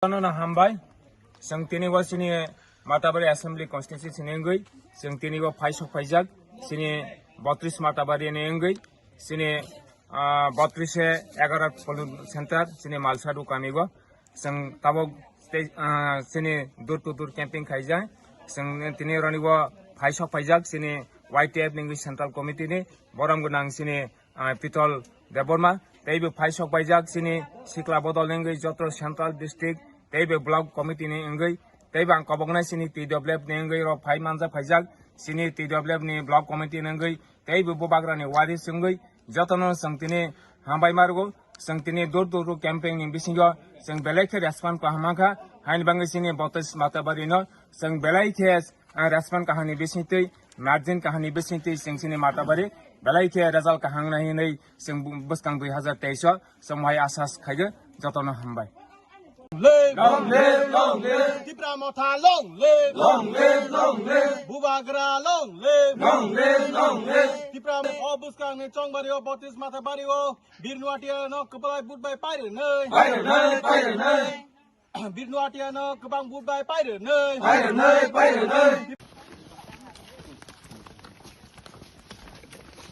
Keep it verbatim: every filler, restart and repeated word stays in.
Jotono no hambai. Chwng tini bo chini Matabari Assembly Constituency ni wngwi, chwng tini bo phaisok phaijak, chini botris Matabari ni wngwi, chini, ah, botris e egaroh polling center, chini Malsadu kami bo. Chwng tabok tei, ah, chini door to door camping khaijak. Chwng tini roni bo phaisok phaijak, chini Y T F ni wngwi Central Committee ni, borom gwnang chini ah, Pitol Debbarma, teibo phaisok paijak chini sikla bodol ni wngwi joto central district, teibo block committee ni wngwi, teibo ang koboknai chini T W F ni wngwi rok phai manjak phaijak, chini T W F ni block committee ni wngwi, teibo bubagra ni waris wngwi, jotono chwng tini hambai ma rwgo, chwng tini door to door camping ni bisingo chwng belai khe respond kaham mankha, haini bagwi chini botris Matabari no chwng belai khe ah, respond kaham ni bisingtwi, margin kaham ni bisingtwi chwng chini Matabari belai khe result kaham nai hinwi chwng bu-, bwskang dui hazar teis o chwng hai asas khaigo, jotono hambai. Long live, long live. Tipra Motha long live. Long live, long live. Bubagra long live. Long live, long live. Tipra o bwskang ni chongbari o botris Matabari o Birnu Atia no kwplai but bai pairwnai. Pairwnai, pairwnai. Birnu Atia no kwbang but bai pairwnai. Pairwnai, pairwnai.